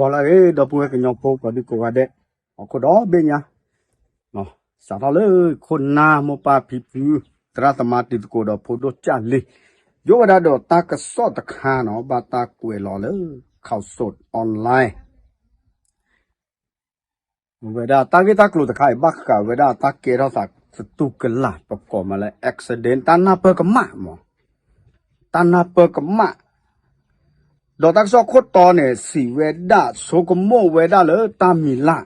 ပီၣ်လၢအဂ့ၤ ဒီပုၢ်ဝဲၢ်ကညီဖိကိးဒံကိးဂၤဒဲး, ဟီၣ်ခိၣ်ဒီဘ့ၣ်ညါ, စးထီၣ်လၢခိၣ်နၢ်မိၢ်ပၢ်ဖံဖု, သရၣ်သမါတံၤသကိးဒီးဖိဒိၣ်ကၢ်လံ, ယိၣ်ဝဲဒၣ်ဒီးတၢ်ကစီၣ်တခါနီၤ ဘၣ်တၢ်ကွဲးလီၤလၢ ข่าวสดออนไลน์ ဝဲဒၣ်တၢ်ဂ့ၢ်တၢ်ကျိၤတခါအံၤ ဘၣ်ဃးဝဲဒၣ်တၢ်ကဲထီၣ်သးသတူၢ်ကလာ် ပကိးမးလၢ accident တၢ်နၢ်ပၢၢ်ကမၣ်မး, တၢ်နၢ်ပၢၢ်ကမၣ်, ဒီးတၢ်ကစီၣ်ခိၣ်တီန့ၣ် စံးဝဲဒၣ်ဆိကမိၣ်ဝဲဒၣ်လၢတၢ်မံၤလၢ်,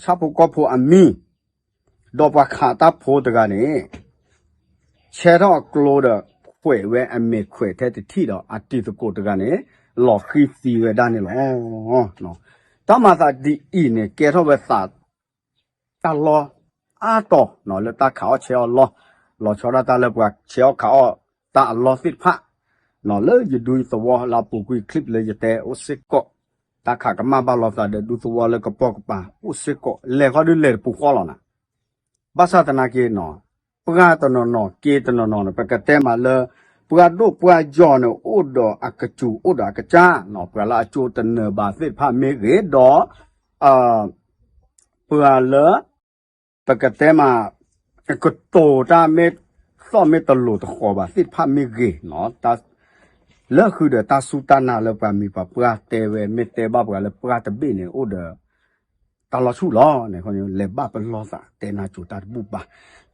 ဆၣ်ဖိကီၢ်ဖိအမံၤ, ဒီးပှၤခးတၢ်ဖိတဂၤန့ၣ် ဆဲထီၣ်အကျိဒီး ခွဲးဝဲအမဲာ်ခွဲးထဲတထံၣ်ဒီး အတံၤသကိးတဂၤန့ၣ် လီၤဃံၤသံဝဲဒၣ်န့ၣ်လီၤ. တၢ်မၤသးဒ်အံၤန့ၣ် ကဲထီၣ်ဝဲသး တၢ်လီၢ်အါတီၤ လၢတၢ်ခးအီၣ်ဆဲးအီၣ်လီၢ်, လီၤဆီဒၣ်တၢ်လၢပှၤဆဲးအီၣ်ခးအီၣ်တၢ်အလီၢ်သ့ၣ်တဖၣ်, လၢယဒူသဝီလၢအပူၤကွံာ် clip လၢယတဲအိၣ်စ့ၢ်ကီး, တၢ်ခးကမၣ်ဘၣ်လိာ်သးဒီးဒူသဝီလၢကပိာ်ကပၤအိၣ်စ့ၢ်ကီး, လဲၤဃီဒုးလဲၤတပူၤဃီလီၤနၤ. ဘၣ်ဆၣ်သနာ်က့နီၤ, ပှၤတနီၤနီၤ က့တနီၤနီၤန့ၣ် ပကတဲမးလၢ ပှၤဒိၣ်ပှၤယီၤန့ၣ် အိၣ်ဒီးအကစူၤ အိၣ်ဒီးအကစၢ်, ပှၤလၢအကၠိတနၢၤဘၣ်သ့ၣ်တဖၣ်မ့ၢ်ဂ့ၤဒီး ပှၤလၢ ပကတဲမး ကတိၤတၢ်မ့ၢ်သီၣ်မ့ၢ်တလိၤတဃီၤဘၣ်သ့ၣ်တဖၣ်မ့ၢ်ဂ့ၤ, လၢဃုာ်ဒီးတၢ်စူၢ်တၢ်နာ်လၢပှၤမံၤပှၤပှၢ်တဲဝဲ မ့ၢ်တဲဘၣ်ပှၤလၢပှၢ်တဘ့ၣ်န့ၣ် အိၣ်ဒီး တၢ်လီၤဆူၣ်လီၤန့ၣ် လဲၤဘၣ်ပလီၢ်သးတဲနၢ်ကၠိတၢ်တဘူၣ်ဘၣ်.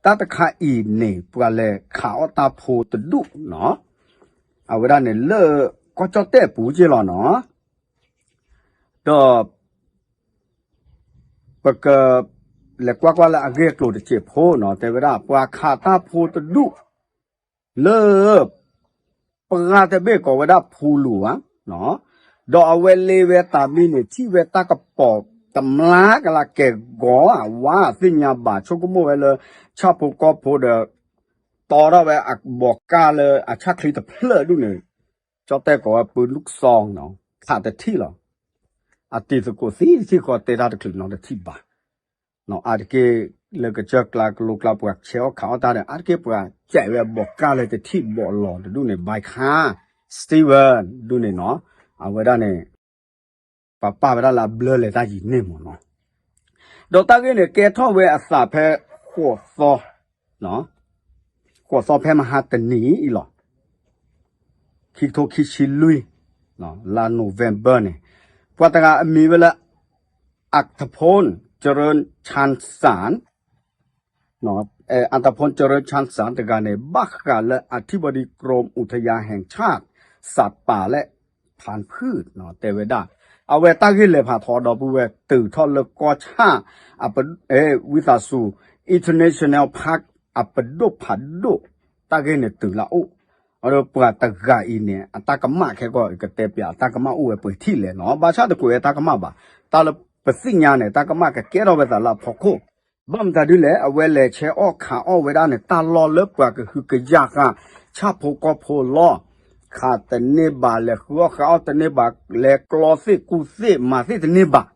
တၢ်တခါအံၤန့ၣ် ပှၤလဲၤခးအီၣ်တၢ်ဖိတဒူၣ်နီၤ, အဝဲဒၣ်န့ၣ်လၢ ကီၢ်ကၠီၣ်တဲၣ်ပူၤက့လီၤနီၤ, ဒီး ပက လဲၤကွၢ်ကွၢ်လၢအဂ့ၢ်အကျိၤတစဲးဖိနီၤ, တဲဝဲဒၣ် ပှၤခးတၢ်ဖိတဒူၣ် လၢ ပှၢ်တဘ့ၣ်ကိးဝဲဒၣ်ဖူလူၤဧါ, ဒီးအဝဲလ့ဝဲတၢ်မံန့ၣ် ထံၣ်ဝဲတၢ်ကပီၤတမျါကလးကဲၤဂီၤဧါဝါ သ့ၣ်ညါဘၣ် ဆိကမိၣ်ဝဲလၢ ဆၣ်ဖိကီၢ်ဖိဒီး တီထီၣ်ဝဲအဘီးကၢ်လၢအဆၣ်ချံတဖျၢၣ်ဒူၣ်န့ၣ် ကၠီၣ်တဲၣ်ကိးဝဲပုၢ်လူၢ်စီနီၤ ခးတထံၣ်လီၤ. အတံၤသကိးသံတထံၣ်ဃီတဲတၢ်တချုးနီတထံၣ်ဘၣ်. အါတက့ၢ် လၢကစၢၢ်ကျါကလိကျါပှၤဆဲးအီၣ်ခးအီၣ်တၢ်ဒီး အါတက့ၢ်ပှၤကဲးဝဲအဘီးကၢ်လၢတထံၣ်ဘီးလီၤတဒူၣ်န့ၣ် ဘဲခါ Steven ဒူၣ်န့ၣ်နီၤ အဝဲဒၣ်န့ၣ် ပှၤပာ်ဝဲဒၣ်လၢအဘျၢလဲၤတၢ်ယံၤန့ၢ်မးနီၤ. ဒီးတၢ်ဂ့ၢ်န့ၣ် ကဲထီၣ်ဝဲအသးဖဲ ဃိးသီ ဃိးသီဖဲမဟါတနံၤအံၤလီၤ. ခံကထိခံဆံလွံၢ် လါ November န့ၣ် ပှၤတဂၤအမံၤဝဲလၢ အၣ်တဖိၣ် ကရၢၣ် ဆၣ်စၣ် အၣ်တဖိၣ် ကရၢၣ် ဆၣ်စၣ် တဂၤန့ၣ် ဘၣ်ဃးလၢ อธิบดีกรมอุทยานแห่งชาติ สัตว์ป่าและพันธุ์พืช တဲဝဲဒၣ် အဝဲတၢ်ဂ့ၢ်လဲၤဖးထီဒီပုၢ်ဝဲၢ် တုၤထီၣ်လၢကီၢ်ဆၣ် ဝံသးစူၤ International Park အပဒိၣ်ဖးဒိၣ် တၢ်ဂ့ၢ်န့ၣ်တုၤလၢအအိၣ် ဒီးပှၤတဂၤအံၤန့ၣ် အတၢ်ကမၣ်ခဲကီၢ် ကတဲပၠး အတၢ်ကမၣ်အိၣ်ဝဲပှဲၤထံၣ်လဲၣ်နီၤ ဘၣ်ဆၣ်တကွဲးဝဲတၢ်ကမၣ်ဘၣ် တၢ်လၢပသ့ၣ်ညါန့ၣ် တၢ်ကမၣ်ကကဲထီၣ်ဝဲသးလၢအဖီခိၣ် ဘၣ်မတၤဒ်လဲၣ် အဝဲလဲၤဆဲးအီၣ်ခးအီၣ်ဝဲဒၣ်န့ၣ် တၢ်လီၢ်လၢပှၤကဟုကယာ်ဃာ် ဆၣ်ဖိကီၢ်ဖိလီၢ် ခးတန့ၢ်ဘၣ် လဲၤဃုအီၣ်ဃးအီၣ်တန့ၢ်ဘၣ် လဲၤကျီသ့ၣ်ကူသ့ၣ်မၤသ့ၣ်တန့ၢ်ဘၣ်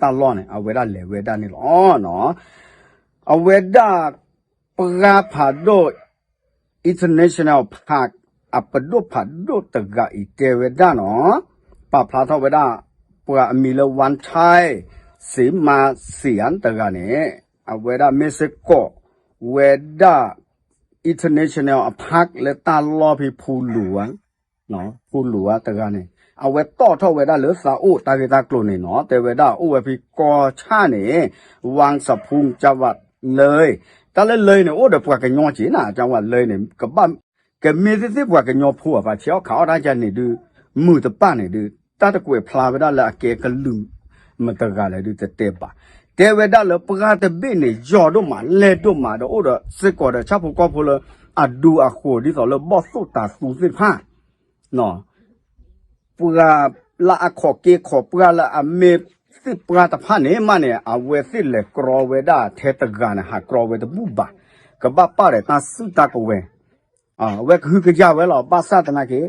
တၢ်လီၢ်န့ၣ် အဝဲဒၣ်လဲၤဝဲဒၣ်န့ၣ်လီၤ. အဝဲဒၣ် ပှၤဖးဒိၣ် International Park အပဒိၣ်ဖးဒိၣ်တဂၤအံၤတဲဝဲဒၣ်နီၤ ပာ်ဖျါထီၣ်ဝဲဒၣ် ပှၤအမံၤလၢ ဝၣ်ထၢၣ် စံးမၤစံးအါတဂၤန့ၣ် အဝဲဒၣ်မ့ၢ်စ့ၢ်ကီး ဝဲဒၣ် International Park လၢတၢ်လီၢ်ဖဲဖူလူၤဧါ ဖူလူၤဧါတဂၤန့ၣ် အဝဲတီၣ်ထီၣ်ဝဲဒၣ်လၢသးအိၣ်တၢ်ဂ့ၢ်တၢ်ကျိၤန့ၣ်နီၤ တဲဝဲဒၣ်အိၣ်ဝဲဖဲကီၢ်ဆၣ်န့ၣ် วังสะพุง จังหวัดเลย တၢ်လၢ เลย န့ၣ် အိၣ်ဒီးပှၤကညီက့ၤနၤ จังหวัดเลย န့ၣ် ကဘၣ်ကမ့ၢ်သ့ၣ်သ့ၣ်ပှၤကညီဖိအပှၤဆဲးအီၣ်ခးအီၣ်တၢ်ကန့ၣ်ဒုး မုာ်တပၣ်န့ၣ်ဒုး တၢ်တကွဲးဖျါဝဲဒၣ်လၢအကဲကလုာ်မတဂၤလဲၣ်ဒုးတတဲဘၣ် တဲဝဲဒၣ်လၢပှၤတဘ့ၣ်န့ၣ် ယီၤဒိၣ်မး လဲၢ်ဒိၣ်မးဒီးအိၣ်ဒီးစ့ၢ်ကီးဒီးဆၣ်ဖိကီၢ်ဖိလၢ အဒူအဃိၤဒ်သိးလၢဘီၣ်သိၣ်တၤသူသ့ၣ်တဖၣ် ပှၤလၢအခိးက့ၤခိးပှၢ်လၢအမ့ၢ်သ့ၣ်ပှၢ်တဖၣ်န့ၣ်မးန့ၣ် အဝဲသ့ၣ်လဲၤကြီဝဲဒၣ်ထဲတဂၤန့ၣ် ဟးကြီဝဲတဘူၣ်ဘၣ် ကဘၣ်ပာ်ဒီးတၢ်စုတၢ်ကဝဲၤ အဝဲကဟုကယာ်ဝဲလီၤ ဘၣ်ဆၣ်သနာ်က့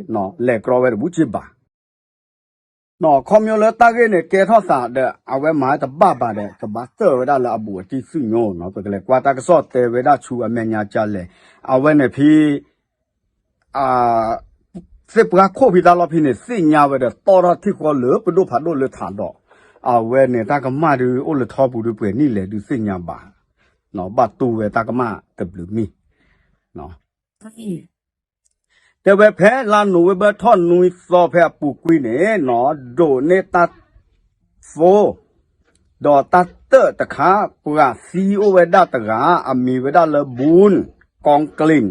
လဲၤကြီဝဲတဘူၣ်က့ၤဘၣ် ခီဖျိလၢတၢ်ဂ့ၢ်န့ၣ် ကဲထီၣ်သးဒီး အဝဲမၤတဘၣ်ဘၣ်ဒီး ကဘၣ်တၢၢ်ဝဲဒၣ်လၢအဘူးအတံၢ်သုၣ်ညိနီၤ ပကလဲၤကွၢ်တၢ်ကစီၣ်တဲဝဲဒၣ်ဆူအမဲာ်ညါကလဲၣ် အဝဲန့ၣ်ဖဲ သ့ၣ်ပှၢ်ခိၣ်ဖဲတၢ်လီၢ်ဖဲန့ၣ် သ့ၣ်ညါဝဲဒီးတီၣ်ထီၣ်ထံၣ်ဃီလၢပဒိၣ်ဖးဒိၣ်လၢထးဒီး အဝဲန့ၣ်တၢ်ကမၣ်ဒုးအိၣ်လၢထီပူၤဒုး ပှဲၤနံၣ်လဲၣ်ဒုးသ့ၣ်ညါဘၣ်, ဘၣ်တူၢ်ဝဲတၢ်ကမၣ်တဘျုးမံၤ တဲဝဲဖဲလါနိၣ်ဝ့ဘၢၣ်ထီၣ်နွံသီဖဲအပူၤကွံာ်န့ၣ်နီၤ ဒိးန့ၢ်တၢ် phone ဒီးတၢ်တၢၣ်တခါ ပှၤသံအိၣ်ဝဲဒၣ်တဂၤ အမံၤဝဲဒၣ်လၢ ဘူး ကီကလ့ၣ်,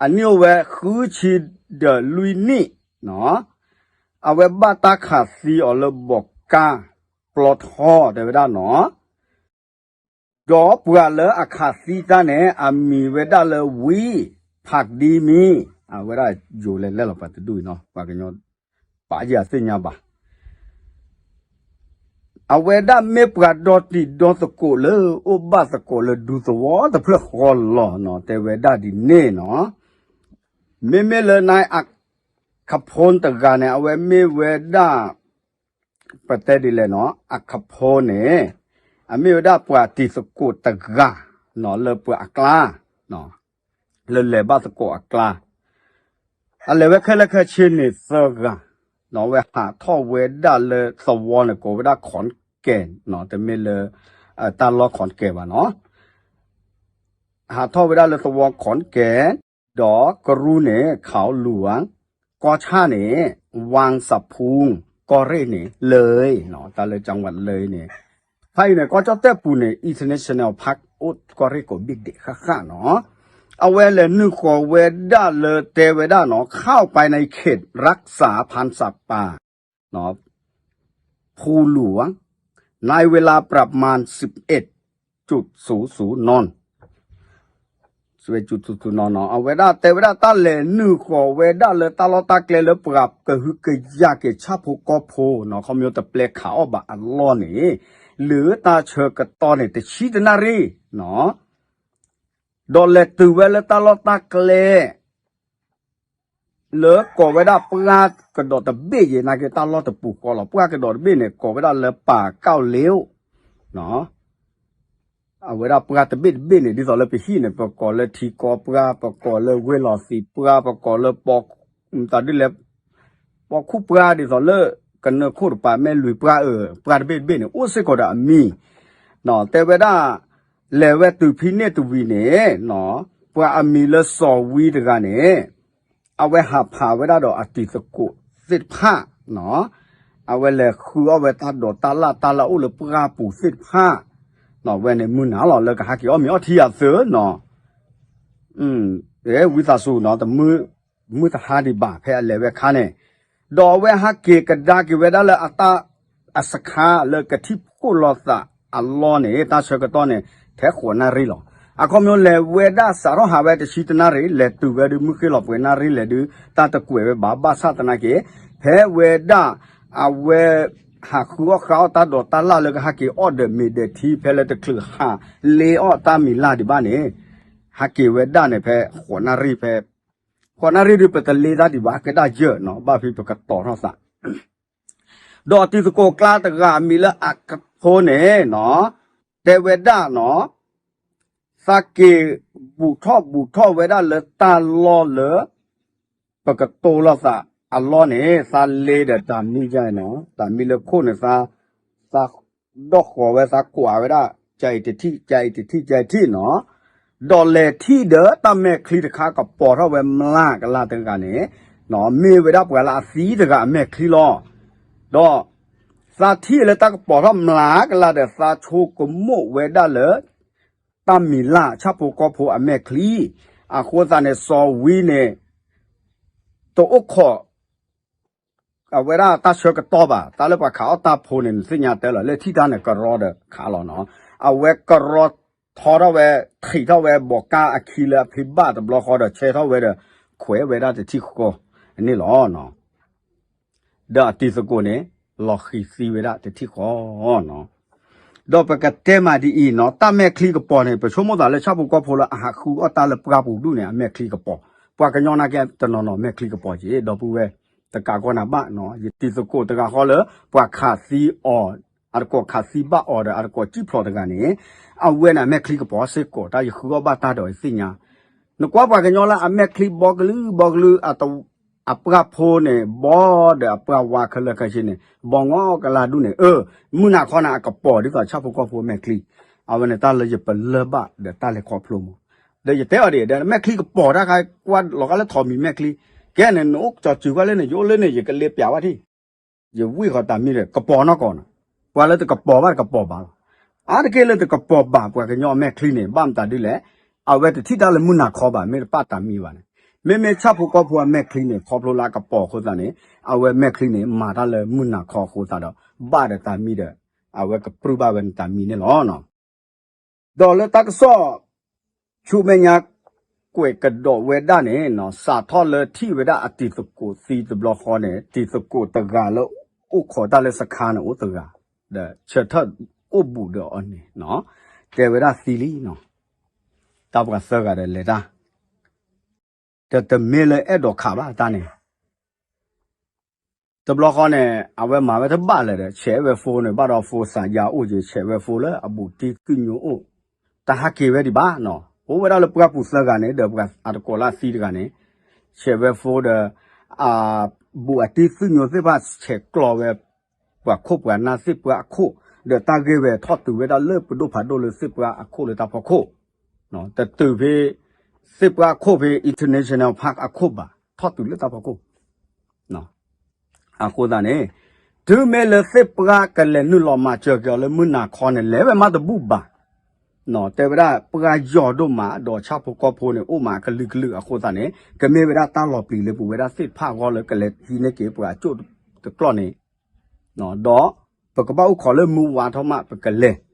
အနံၣ်အိၣ်ဝဲဃုဆံဒီးလွံၢ်နံၣ်နီၤ, အဝဲဘၣ်တၢ်ခးသံအီၤလၢဘီးကါပျီထီတဲဝဲဒၣ်နီၤ ဒီးပှၤလၢအခးသံတၢ်န့ၣ် အမံၤဝဲဒၣ်လၢ ဝံ ဖးဒံမံ, အဝဲဒၣ်ယိၤလဲၤလဲၣ်လီၤပှၤတဒူၣ်အံၤနီၤ ပှၤကညီ ပာ်ယၤသ့ၣ်ညါဘၣ် အဝဲဒၣ်မ့ၢ်ပှၤဒီတံၤဒီသကိးလၢအိၣ်ဘၣ်သကိးလၢဒူသဝီတဖျၢၣ်ဃီလီၤနီၤ တဲဝဲဒၣ်ဒ်န့ၣ်နီၤ, မ့မ့ၢ်လၢန အခဖိတဂၤန့ၣ် အဝဲမ့ၢ်ဝဲဒၣ် ပတဲဒ်လဲၣ်နီၤ အခဖိန့ၣ် အမ့ၢ်ဝဲဒၣ်ပှၤတံၤသကိးတဂၤနီၤ လၢပှၤအကျါ လၢလဲၤဘၣ်သကိးအကျါ အလဲၤဝဲခဲလၢာ်ခဲဆ့န့ၣ်သၢဂၤနီၤ အဝဲဟးထီၣ်ဝဲဒၣ်လၢသဝီန့ၣ် ကိးဝဲဒၣ် ခီၣ်ကဲၣ်နီၤ တမ့ၢ်လၢ တၢ်လီၢ်ခီၣ်ကဲၣ်ဘၣ်နီၤ ဟးထီၣ်ဝဲဒၣ်လၢသဝီခီၣ်ကဲၣ်, ဒီးကရူၢ်န့ၣ် ခးလူၤဧါ, ကီၢ်ဆၣ်န့ၣ် ဝၣ်စၣ်ဖူ, ကီၢ်ရ့ၣ်န့ၣ် လၢၢ်, တၢ်လၢ จังหวัดเลย န့ၣ်, ဖဲအံၤန့ၣ် ကီၢ်ကၠီၣ်တဲၣ်ပူၤန့ၣ် international park အိၣ်ကီၢ်ရ့ၣ်ကိးဘ့ၣ်ဒဲးဃၣ်ဃၣ်နီၤ, အဝဲလဲၤနုာ်ဃီၤဝဲဒၣ်လၢတဲဝဲဒၣ်နီၤ เข้าไปในเขตรักษาพันธุ์สัตว์ป่า ภูหลวง ในเวลาประมาณ สิบเอ็ดจุดศูนย์ศูนย์ น စဝဲကၠူတူတူနီၤနီၤ အဝဲဒၣ်တဲဝဲဒၣ်တၢ်လဲၤနုာ်ဃီၤဝဲဒၣ်လၢတၢ်လီၢ်တၢ်ကျဲလၢပှၤကဟုကယာ်က့ၤဆၣ်ဖိကီၢ်ဖိနီၤ ခီဖျိတပျဲခးအီၣ်ဘၣ်အလီၢ်န့ၣ် လၢတၢ်ဆၢကတီၢ်န့ၣ် တဆံတနၣ်ရံၣ်နီၤ ဒီးလဲၤတုၤဝဲလၢတၢ်လီၢ်တၢ်ကျဲ လၢကိးဝဲဒၣ်ပှၢ်ကဒီးတဘ့ၣ်ယဲၤ နာ်က့တၢ်လီၢ်တပူၤဃီလီၤ. ပှၢ်ကဒီးတဘ့ၣ်န့ၣ် ကိးဝဲဒၣ်လၢပၤကၣ်လ့အိၣ် အဝဲဒၣ်ပှၢ်တဘ့ၣ်တဘ့ၣ်န့ၣ် ဒ်သိးလၢပဟံၣ်န့ၣ် ပကိးလၢထံကီပှၢ်, ပကိးလၢဝ့ၢ်လီၤသံးပှၢ်, ပကိးလၢ တၢ်ဒ်လဲၣ် ပိာ်ခူၣ်ပှၢ် ဒ်သိးလၢ ကနၢခိၣ်တပၤ မဲၢ်လွံၢ်ပှၢ်အၢ ပှၢ်တဘ့ၣ်တဘ့ၣ်န့ၣ် အိၣ်စ့ၢ်ကီးဒီးအမံၤ တဲဝဲဒၣ် လဲၤဝဲတုၤဖံန့ၣ်တဝံၤန့ၣ် ပှၤအမံၤလၢစီၤဝံတဂၤန့ၣ် အဝဲဟးဖးဝဲဒၣ်ဒီးအတံၤသကိးသ့ၣ်တဖၣ် အဝဲလဲၤဃုအီၣ်ဝဲတၢ်ဒိးတၢ်လၣ် တၢ်လၢအိၣ်လၢပှၢ်ပူၤသ့ၣ်တဖၣ် ဝဲန့ၣ်မုၢ်နၤလီၤလၢကဟးက့ၤအီၣ်မ့ၤအီထံအသုနီၤ ဝံသးစူၤနီၤ တမုၢ်တဟါဒံးဘၣ် ဖဲအလဲၤဝဲခါန့ၣ် ဒီးအဝဲဟးက့ၤကဒါက့ၤဝဲဒၣ်လၢအတၢ် အစခါလၢကထံၣ်ဖှိၣ်လိာ်သးအလီၢ်န့ၣ် တၢ်ဆၢကတီၢ်န့ၣ် ထဲဃိးနၣ်ရံၣ်လီၤ. အခီပညီလဲၤဝဲဒၣ်စးထီၣ်ဟးဝဲတဆံတနၣ်ရံၣ် လဲၤတုၤဝဲဒုးမုၢ်ဃ့ၢ်လီၤပှဲၤနၣ်ရံၣ်လဲၣ်ဒုး တၢ်တကွဲးဝဲဘၣ် ဘၣ်ဆၣ်သနာ်က့ ဖဲဝဲဒၣ် အဝဲ ဟးဃုအီၣ်ဃုအီၣ်တၢ်ဒိးတၢ်လၣ်လၢကဟးက့ၤအီၣ်ဒီးမ့ၤဒီးထံ ဖဲလၢတချုးဟးလ့အီၣ်တၢ်မံၤလၢ်ဒံးဘၣ်န့ၣ် ဟးက့ၤဝဲဒၣ်န့ၣ် ဖဲဃိးနၣ်ရံၣ်ဖဲ ဃိးနၣ်ရံၣ်ဒုး ပတလ့တၢ်ဒံးဘၣ် ကဒၣ်ယၢၢ်နီၤ ဘၣ်ဖဲပကတီၤထီၣ်သး ဒီးတံၤသကိးကျါတဂၤအမံၤလၢအခဖိန့ၣ်နီၤ တဲဝဲဒၣ်နီၤ သးက့ၤဘူးထီၣ်ဘူးထီၣ်ဝဲဒၣ်လၢတၢ်လီၢ်လၢ ပကတိၤလိာ်သးအလီၢ်န့ၣ် သးလ့ဒီးတၢ်မံယါနီၤ တၢ်မံလၢခိၣ်န့ၣ် သး သးဒီၣ်ဃီၤဝဲ သးကွၢ်ဝဲဒၣ် ကၢအံၤတထံၣ် ကၢအံၤတထံၣ် ကၢအံၤတထံၣ်နီၤ ဒီးလဲၤထံၣ်ဒီးတၢ်မဲာ်ချံတခါကပီၤထီၣ်ဝဲမျးကလါတဂၤန့ၣ် မ့ၢ်ဝဲဒၣ်ပှၤလၢအသံတဂၤအမဲာ်ချံလီၤ. ဒီး သးထံၣ်လၢတၢ်ကပီၤထီၣ်မျးကလါဒီး သးဆိကမိၣ်ဝဲဒၣ်လၢ တၢ်မံၤလၢ်ဆၣ်ဖိကီၢ်ဖိအမဲာ်ချံ, အဃိသတးန့ၣ် စီၤဝံန့ၣ် တအိၣ်ခိး အဝဲဒၣ်တၢ်ဆၢကတီၢ်ဘၣ်, တၢ်လၢပှၤခးအီၣ်တၢ်ဖိန့ၣ် နသ့ၣ်ညါတဲလီၤ လၢထံၣ်တၢ်န့ၣ်ကရီဒီးခးလီၤနီၤ, အဝဲကရီထီထီၣ်ဝဲ ထံးထီၣ်ဝဲ ဘီးကါအခံလၢအဖံးဘၣ်တဘျီဃီဒီး ဆဲထီၣ်ဝဲဒီး ခွဲးဝဲဒၣ်တထံၣ်ဃီန့ၣ်လီၤ. ဒီးအတံၤသကိးန့ၣ် လီၤဃံၤသံဝဲဒၣ်တထံၣ်ဃီ ဒီးပကတဲမးဒ်အံၤနီၤ, တၢ်မဲာ်ချံကပီၤန့ၣ် ပဆိကမိၣ်သးလၢဆၣ်ဖိကီၢ်ဖိလၢအဟးဃုအီၣ်တၢ်လၢပှၢ်ပူၤဒူၣ်န့ၣ် အမဲာ်ချံကပီၤ, ပှၤကညီနာ်က့တနီၤနီၤ မဲာ်ချံကပီၤက့ၤ ဒီပုၢ်ဝဲၢ်, တကးကီးနၤဘၣ်နီၤ, ယတံၤသကိးတဂၤဃီလၢ ပှၤခးသံအီၤ, အတကိးခးသံဘၣ်အီၤဒီး အတကိးစံၣ်ဖျိးတဂၤန့ၣ်, အဝဲန့ၣ်အမဲာ်ချံကပီၤစ့ၢ်ကီး တၢ်ယဃုအီၣ်ဘၣ်တၢ်ဒီးယသ့ၣ်ညါ, နကွၢ်ပှၤကညီလၢအမဲာ်ချံဘီကလုာ်ဘီကလုာ် အတ အပှၤဖိန့ၣ် ဘီဒီးအပှၤဝၤခဲလၢာ်ခဲဆ့န့ၣ် ဘီငီကလါဒူၣ်န့ၣ် အၢ မုၢ်နၤခီန့ၣ် အကပီၤဒ်သိးဆၣ်ဖိကီၢ်ဖိမဲာ်ချံ, အဝဲန့ၣ်တၢ်လၢယပလၢၢ်ဘၣ်ဒီးတၢ်လဲၤခီဖျိမး, ဒီးယတဲအီၤဒ် ဒီးမဲာ်ချံကပီၤတၢ်ခါ ကွၢ်လီၤဂာ်လၢထိးမံၤမဲာ်ချံ, ကဲန့ၣ် နအိၣ်ကၠီၤစုၤကွၢ်လၢန့ၣ် ယအိၣ်လၢန့ၣ် ယကလ့ပၠးဝဲထံၣ် ယဝံၣ်ဃီၤတၢ်မံဒီး ကပီၤနီၢ်ကီၢ်နီၤ, ပှၤလၢတကပီၤဘၣ်တကပီၤဘၣ်လီၤ. အါတက့ၢ်လၢတကပီၤဘၣ် ပှၤကညီအမဲာ်ချံန့ၣ် ဘၣ်မတၤဒ်လဲၣ်, အဝဲတထံၣ်တၢ်လၢမုၢ်နၤခီဘၣ် မ့ၢ်တပာ်တၢ်မံဘၣ်န့ၣ်, မ့မ့ၢ်ဆၣ်ဖိကီၢ်ဖိအမဲာ်ချံန့ၣ် ခီဖျိလၢအကပီၤအဃိသတးန့ၣ် အဝဲမဲာ်ချံန့ၣ် မၤတၢ်လၢမုၢ်နၤခီအဃိသတးဒီး ဘၣ်ဒီးတၢ်မံဒီး အဝဲကပြုၢ်ဘၣ်ဝဲန့ၣ်တၢ်မံန့ၣ်လီၤ. ဒီးလၢတၢ်ကစီၣ် ဆူမဲာ်ညါ ကွဲးကဒီးဝဲဒၣ်န့ၣ် စးထီၣ်လၢထံၣ်ဝဲဒၣ်အတံၤသကိးသံတဘျီဃီန့ၣ် တံၤသကိးတဂၤလၢအိၣ်ခိးတၢ်လၢစခါန့ၣ်အိၣ်တဂၤ, ဒီးဆၢထၢၣ်အိၣ်ဘူးဒီးအီၤန့ၣ် တဲဝဲဒၣ်သံလံနီၤ, တၢ်ပှၤသၢဂၤဒီးလဲၤတၢ် ဒီးတမ့ၢ်လၢအဲၣ်ဒိးခးဘၣ်တၢ်န့ၣ် တဘျီဃီန့ၣ် အဝဲမၤဝဲတဘၣ်လၢၤဒီး ဆဲးဝဲ phone န့ၣ် ဘၣ်ဒီး phone စးယါအိၣ်က့ၤ ဆဲးဝဲ phone လၢအဘူးတံၢ်သူၣ်ညိၣ်အိၣ်, တၢ်ဟးက့ၤဝဲဒံးဘၣ်နီၤ, အိၣ်ဝဲဒၣ်လၢပှၢ်ပူၤသၢဂၤန့ၣ် ဒီးပှၤအတကိးလၢအသံတဂၤန့ၣ် ဆဲးဝဲ phone ဒီး အဘူးအတံၢ်သူၣ်ညိၣ်သ့ၣ်တဖၣ် ဆဲးကျိးဝဲ ပှၤခိၣ်ပှၤနၢ်သ့ၣ်ပှၢ်အခိၣ်, ဒီးတၢ်ဂ့ၢ်ဝဲထီၣ်တုၤဝဲဒၣ်လၢပဒိၣ်ဖးဒိၣ်လၢသ့ၣ်ပှၢ်အခိၣ်လၢတၢ်ဖီခိၣ် တတုၤဖဲ သ့ၣ်ပှၢ်အခိၣ်ဖဲ International Park အခိၣ်ဘၣ်, ထီၣ်တုၤလၢတၢ်ဖီခိၣ်. အဃိသတးန့ၣ် တုၤမ့ၢ်လၢသ့ၣ်ပှၢ်ကလဲၤနုာ်လီၤမၤစၢၤက့ၤအီၤလၢမုၢ်နၤခီန့ၣ် လဲၤဝဲမးတဘူၣ်ဘၣ်. တဲဝဲဒၣ်ပှၤယီၤဒိၣ်မး ဒီးဆၣ်ဖိကီၢ်ဖိန့ၣ် အိၣ်မးကလုာ်ကလုာ်အဃိသတးန့ၣ် ကမ့ၢ်ဝဲဒၣ်တၢ်လီၤပျံၤလၢပဝဲဒၣ်သ့ၣ်တဖၣ်အဂီၢ်လၢကလဲၤဟံးန့ၢ်က့ၤပှၤအကၠိၣ်တကျီၢ်န့ၣ် ဒီးပကဘၣ်အိၣ်ခိးလၢမုၢ်ဝါထီၣ်မးပကလဲၤ.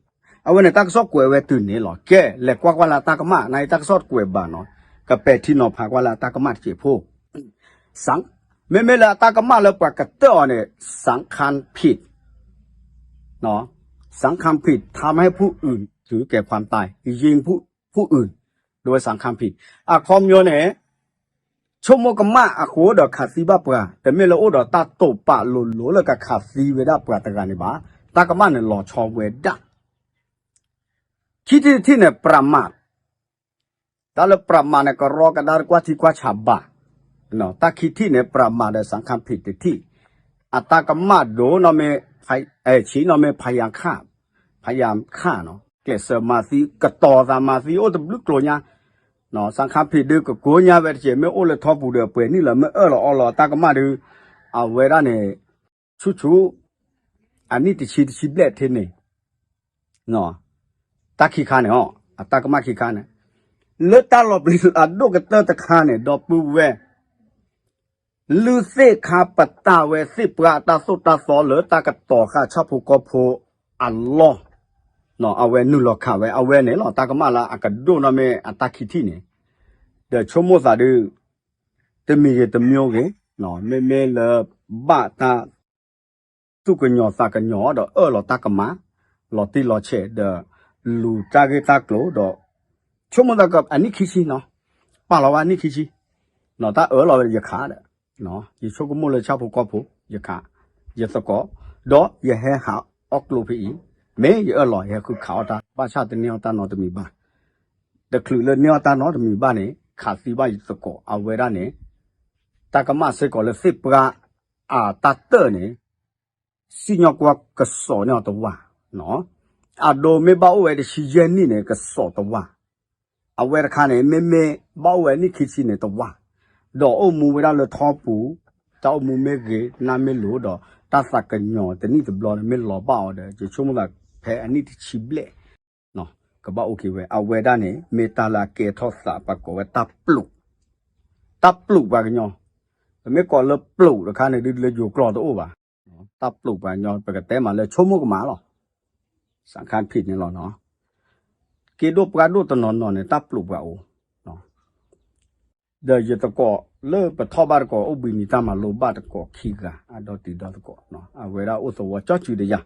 အဝဲန့ၣ်တၢ်ကစီၣ်ကွဲးဝဲတုၤန့ၣ်လီၤ. ကဲ လဲၤကွၢ်ကွၢ်လၢတၢ်ကမၣ် နတၢ်ကစီၣ်တကွဲးဘၣ်နီၤ, ကပဲာ်ထံနီၤဖးကွၢ်လၢတၢ်ကမၣ်တစဲးဖိ မ့မ့ၢ်လၢအတၢ်ကမၣ်လၢပှၤကတၢၢ်အီၤန့ၣ် สังคมผิด สังคมผิด ทำให้ผู้อื่นถึงแก่ความตาย ยิงผู้อื่น โดยสังคมผิด အခီပညီန့ၣ် ဆိကမိၣ်ကမၣ်အဃိဒီးခးသံဘၣ်ပှၤ, တမ့ၢ်လၢအိၣ်ဒီးတၢ်တိာ်ပာ်လိၤလိၤလၢကခးသံဝဲဒၣ်ပှၤတဂၤန့ၣ်ဘၣ်. တၢ်ကမၣ်န့ၣ်လီၤဆီဝဲဒၣ် ခံထံၣ်တထံၣ်န့ၣ် ပြးမး တၢ်လၢပြးမးန့ၣ် ကရီကဒါတကွၢ်ထံကွၢ်ဆးဘၣ်. တၢ်ခံထံၣ်န့ၣ် ပြးမးဒီး สังคมผิด တထံၣ်, အတၢ်ကမၣ်ဒိၣ်နီၢ်မ့ၢ် ဆံးနီၢ်မ့ၢ် พยายามฆ่า พยายามฆ่า နီၤ, ကျဲးစၢးမၤသံ ကတီၤသးမၤသံအိၣ်တဘျုးကျိၤညါ, สังคมผิด ဒုးကကိးညါဝဲတက့ၢ် မ့ၢ်အိၣ်လၢထီပူၤဒီးပှဲၤနံၣ်လၢမ့ၢ်အၢၣ်လီၤအီလီၤတၢ်ကမၣ်ဒုး အဝဲဒၣ်န့ၣ် ဆူၣ်ဆူၣ် အနံၣ်တဆံတဆံဘျဲၣ်ထဲန့ၣ် တၢ်ခံခါန့ၣ် အတၢ်ကမၣ်ခံခါန့ၣ် လၢတၢ်လီၤပျံၤအဒိၣ်ကတၢၢ်တခါန့ၣ် ဒီပုၢ်ဝဲၢ် လုၢ်သ့ၣ်ခါပတာ်ဝဲသ့ၣ်ပှၢ်အတၢ်သိၣ်တၢ်သီလၢတၢ်ကတီၤဃာ်ဆၣ်ဖိကီၢ်ဖိအလီၢ် အဝဲနုာ်လီၤခးဝဲ အဝဲန့ၣ်လီၤ တၢ်ကမၣ်လၢအကဒိၣ်နီၢ်မ့ၢ်အတၢ်ခံထံၣ်န့ၣ် ဒီးဆိကမိၣ်သးဒုး တမံၤဂ့ၤတမံၤဂ့ၤ မ့မ့ၢ်လၢ ဘၣ်တၢ် သူၣ်ကညီၤသးကညီၤဒီးအၢၣ်လီၤတၢ်ကမၣ် လီၤတံၢ်လီၤဆဲးဒီး လူၤတၢ်ဂ့ၢ်တၢ်ကျိၤဒီး ဆိကမိၣ်သးကအနံၣ်ခံဆံနီၤ ပာ်လီၤဝဲအနံၣ်ခံဆံ တၢ်အၢၣ်လီၤဝဲယခးဒီး ယဆိကမိၣ်လၢဆၣ်ဖိကီၢ်ဖိ ယခး ယသကိး ဒီးယဟဲဟးအီၣ်ကျိဖဲအံၤ မ့ၢ်ယအၢၣ်လီၤ ယဟဲဃုခးအီၣ်တၢ် ဘၣ်ဆၣ်တန့ၢ်အီၣ်တၢ်နီတမံၤဘၣ် တချုးလၢန့ၢ်အီၣ်တၢ်နီတမံၤဘၣ်န့ၣ် ခးသံဘၣ်ယသကိး အဝဲဒၣ်န့ၣ် တၢ်ကမၣ်စ့ၢ်ကီးလၢသ့ၣ်ပှၢ်အတၢ်တၢၢ်န့ၣ် စံၣ်ညီၣ်ကွီၢ်ကစီၤန့ၢ်အီၤတဝၢ်, အဒိမ့ၢ်ဘၣ်အိၣ်ဝဲတဆံယဲၢ်နံၣ်န့ၣ် ကစီၤတဝၢ်, အဝဲတခါန့ၣ် မ့မ့ၢ်ဘၣ်အိၣ်ဝဲနံၣ်ခံဆံန့ၣ်တဝၢ်, ဒီးအိၣ်မူဝဲဒၣ်လၢထီပူၤ, တၢ်အိၣ်မူမ့ၢ်ဂ့ၤ နၢ်မ့ၢ်လိၤဒီး တၢ်သးကညီၤတနံၣ်တဘျီန့ၣ် မ့ၢ်လီၤဘၣ်အီၤဒီး ယဆိကမိၣ်သးဖဲအနံၣ်တဆံဘျဲၣ် ကဘၣ်အိၣ်က့ၤဝဲ အဝဲဒၣ်န့ၣ် မ့ၢ်တၢ်လၢအကဲထီၣ်သး ပှၤကိးဝဲတၢ်ပျိာ်, တၢ်ပျိာ်ပှၤကညီ, ပမ့ၢ်ကိးလၢပျိာ်တခါန့ၣ် ဒ်လၢယိၤကျိာ်တအိၣ်ဘၣ်, တၢ်ပျိာ်ပှၤကညီ ပကတဲမးလၢဆိကမိၣ်ကမၣ်လီၤ, စခါဖံးန့ၣ်လီၤနီၤ, က့ဒိၣ်ပှၢ်ဒိၣ်တနီၤနီၤန့ၣ် တၢ်ပျိာ်ပှၤအိၣ် ဒီးယသကိးလၢပထီၣ်ဘၣ်တကိး အိၣ်ဘှံးနံၤတၢ်မၤလိဘၣ်တကိးခံဂၤ အဒီတံၤဒီသကိး, အဝဲဒၣ်အိၣ်သဝီကၠီစုဒးယၤ,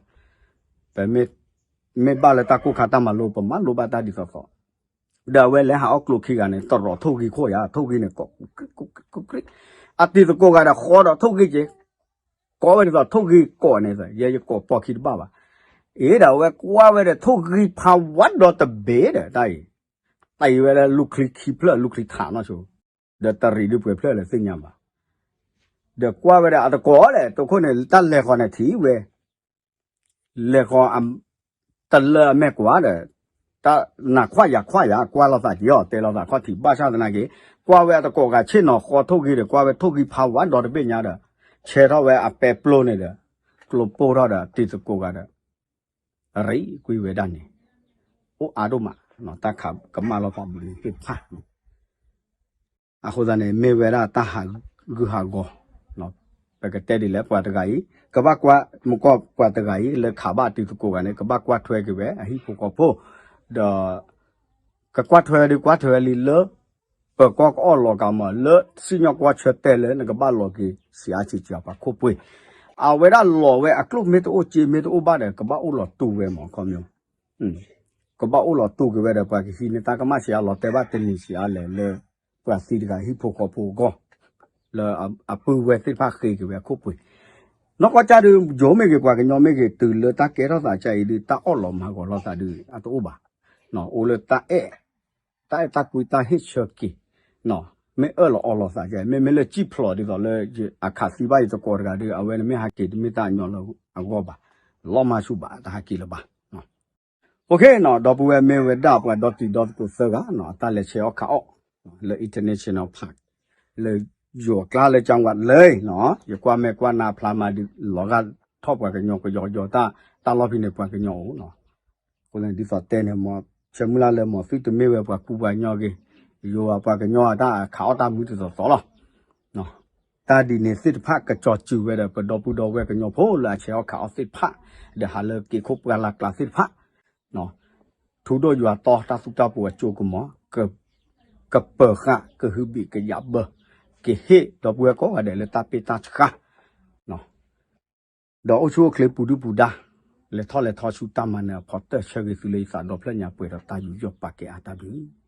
ပမ့ၢ်ဘၣ်လၢတၢ်ကိၢ်ခါတၢ်မၤလိ ပမၤလိဘၣ်တၢ်ဒ်သိးသိး, ဒီးအဝဲလဲၤဟးအီၣ်ကျိခံဂၤန့ၣ် တရီးထိၣ်ဂံၢ်ခိၣ်ယၤ ထိၣ်ဂံၢ်န့ၣ်ကိး ကူကရံးကူကရံးကူကရံး, အတံၤသကိးဂၤဒီးဃီဒီးထိၣ်ဂံၢ်က့ၤ, ကိးဝဲဒ်သိးထိၣ်ဂံၢ်ကိးန့ၣ် ယဲယကိးပိာ်ခံတဘၣ်ဘၣ်, အ့ဒီးအဝဲကွၢ်ဝဲဒီးထိၣ်ဂံၢ်ဖးဝးဒီးတဘ့ၣ်ဒီးတၢ်အံၤ, တၢ်အံၤဝဲဒၣ်လူၢ်ချံခံဖျၢၣ်လူၢ်ချံထးနီၢ်ဆိ, ဒီးတရံးဒုးပှဲၤဖျၢၣ်လၢသ့ၣ်ညါဘၣ်, ဒီးကွၢ်ဝဲဒၣ်အတကိးဒီး တိခိၣ်န့ၣ် တၢ်လဲၤဃီၤန့ၣ်ထံၣ်ဝဲ လဲၤဃီၤ တလၢအမဲာ်ကွၢ်ဒီး တၢ်နးခွါယၤခွါယၤ ကွၢ်လိာ်သးက့ၤအီၤ တဲလိာ်သးခီၣ်ထံး ဘၣ်ဆၣ်သနာ်က့ ကွၢ်ဝဲအတကိးဂၤဆ့ၣ်နီၤဃီထိၣ်ဂ့ၤဒီး ကွၢ်ဝဲထိၣ်ဂံၢ်ဖးဝးဒီတဘ့ၣ်ညါဒီး ဆဲးထီၣ်ဝဲအပဲပျိန့ၣ်ဒီး ကျိပိၢ်ထီၣ်ဒီးတံၤသကိးဂၤဒီး ရံၣ်ကွံာ်ဝဲဒၣ်န့ၣ် အိၣ်အါဒိၣ်မး တၢ်ခးကမၣ်လိာ်သးမုာ်န့ၣ်သ့ၣ်တဖၣ် အဃိသတးန့ၣ် မ့ၢ်ဝဲဒၣ်တၢ်ဟးဂုာ်ဟးဂီၤ ပကတဲဒ်လဲၣ် ပှၤတဂၤအံၤ ကဘၣ်ကွၢ် မ့ၢ်ကီၢ်ပှၤတဂၤအံၤ လၢခးဘၣ်တံၤသကိးဂၤန့ၣ် ကဘၣ်ကွၢ်ထွဲက့ၤဝဲ အဟံၣ်ဖိဃီဖိ ဒီး ကကွၢ်ထွဲဒုးကွၢ်ထွဲလံလၢ ပၢၤကီၢ်ကအီၣ်လီၤကးမး လၢစံၣ်ညီၣ်ကွီၢ်ဆၢတဲာ်လၢ နကဘၣ်လီၤက့ၤ ဆံးအါဆံးစှၤပှၤခိၣ်ပှ့ၤ အဝဲဒၣ်လီၤဝဲအကျိၣ်မ့ၢ်တအိၣ်စ့မ့ၢ်တအိၣ်ဘၣ်ဒီး ကဘၣ်အိၣ်လီၤတူာ်ဝဲမး ခီပညီ ကဘၣ်အိၣ်လီၤတူာ်က့ၤဝဲဒီး ပှၤကဟံးန့ၢ်တၢ်ကမၣ်ဆံးအါလီၤတဲာ်ဘၣ်တနံၤဆံးအါလဲၣ်လၢ ပှၤသံတဂၤဟံၣ်ဖိဃီဖိအဂီၢ် လၢအပုၢ်ဝဲၢ်သ့ၣ်တဖၣ်ဃ့က့ၤဝဲအခိၣ်ပှ့ၤ နီၢ်ကီၢ်ကၢ်ဒုး ယိၤမ့ၢ်ဂ့ၤ ပှၤကညီမ့ၢ်ဂ့ၤ တုၤလၢတၢ်ကဲထီၣ်သးကၢ်အံၤဒုး တၢ်အီၣ်လီၤမၤဂီၤလိာ်သးဒုး အတအိၣ်ဘၣ် အိၣ်လၢတၢ်အဲၣ် တၢ်အဲၣ်တၢ်ကွံတၢ်ဟ့ၣ်ဆၢက့ၤ မ့ၢ်အၢၣ်လီၤအီလီၤသးကၢ် မ့မ့ၢ်လၢစံၣ်ဖျိးဒ်သိးလၢ အခးသံဘၣ်ယသကိးတဂၤဒုး အဝဲန့ၣ်မ့ၢ်ဟးက့ၤတမ့ၢ်တၢ်အညီလၢအဂီၢ်ဘၣ် လီၤမၢ်ဆူၣ်ဘၣ် တဟးက့ၤလၢၤဘၣ် OK ဒီပုၢ်ဝဲၢ်မ့ၢ်ဝဲဒၣ်ပှၤဒီတံၤဒီသကိးသၢဂၤ အတၢ်လဲၤဆဲးအီၣ်ခးအီၣ် လၢ international park လၢယိၤအကျါလၢ ကၠၣ်ဝးလၢ ယကွၢ်မဲာ်ကွၢ်နါဖျါမးဒုး လီၤဂာ်ထီၣ်ပှၤကညီကယီကယီတၢ် တၢ်လီၢ်ဖဲန့ၣ်ပှၤကညီအိၣ် အဃိန့ၣ်ဒ်သိးတဲန့ၣ် မ့ၢ်ဆၢမုၢ်လၢ်လၢမီၤသုတမ့ၢ်ဝဲပှၤကူပှၤကညီဂ့ၤ ယိၤပှၤကညီအတၢ်ခးအီၣ်တၢ်မုာ်တသီသီလီၤ တၢ်ဒ်န့ၣ်သ့ၣ်တဖၣ်ကစီၤစုၤဝဲဒီး ပဒီပုၢ်ဒီဝဲၢ်ကညီဖိလၢအဆဲးအီၣ်ခးအီၣ်သ့ၣ်တဖၣ် ဒီးဟးလၢက့ၤခိၣ်ပှၢ်လၢ်ကျါသ့ၣ်တဖၣ် ထူဒိၣ်ယွၤတီ တၢ်သူၣ်တၢ်ပူၤအစိကမီၤ ကပၢၤဃာ် ကဟုဘံၣ်ကယာ်ဘၢ ကဟ့ၣ်ဒီပုၢ်ဝဲၢ်ကိးဂၤဒဲးလၢတၢ်ပ့ၢ်တၢ်ဆှါ ဒီးအိၣ်ဆူၣ်အိၣ်ချ့ပူၤဒုၣ်ပူၤဒါ လဲၤထီၣ်လဲၤထီဆူတၢ်မၤနၢၤအဖီတၢၢ်ဆၢဂ့ၤသုလၢယသးဒီဖျၢၣ်ညါပှဲၤဒီးတၢ်ယူးယီၣ်ပာ်ကဲအါတၢ်ဘျုး